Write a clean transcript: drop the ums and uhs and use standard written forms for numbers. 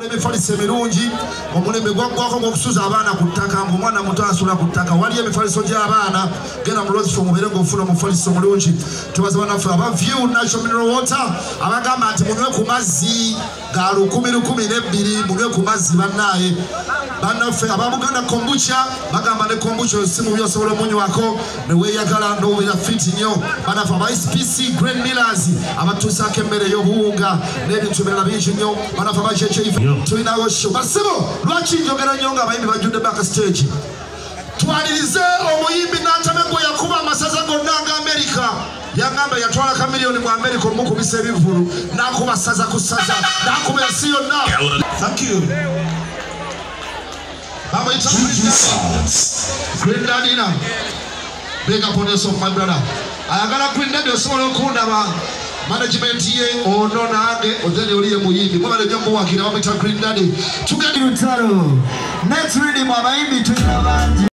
Bakola emifaliso emirungi. Omulembe gwaggwako gw'okusuza abaana ku ttaka, ng'omwana muto asula ku ttaka. Waliyo emifaliso gy'abaana, genda mu Rose Foam obeere ng'ofuna omufaliso omulungi. Tubaza bannaffe aba View Natural Mineral Water abagamba nti munywe ku mazzi ga 1012, munywe ku mazzi bannaaye. Bannaffe aba Buganda Kombucha bagamba ne kombucha si mubi, osobola omunywako ne weeyagala n'obeera fit nnyo. Bannaffe aba SPC Grain Millers abatuusaako emmere ey'obuwunga n'ebintu ebirala bingi nnyo. Bannaffe aba JJ, tulinawo show. Basibo, lwaki njogera nnyo ng'abayimbi bajjudde backstage? Twalirize omuyimbi Nantame gwe yakuba amasaza gonna nga Amerika. Yagamba yatwala kamiliyoni mu Amerika omukubisa ebivvulu, n'akuba ssaza ku ssaza, n'akuba ensi yonna. Thank you. Bamuyita Green Daddy. Na big up on yourself, my brother. Ayagala Green Daddy, osobola okundaba management ye ono nange ozene oliye muyimbi mwebale nnyo muwagira. Bamuyita Green Daddy. Tugenda Lutalo. Next rhythm, abayimbi tulina bangi.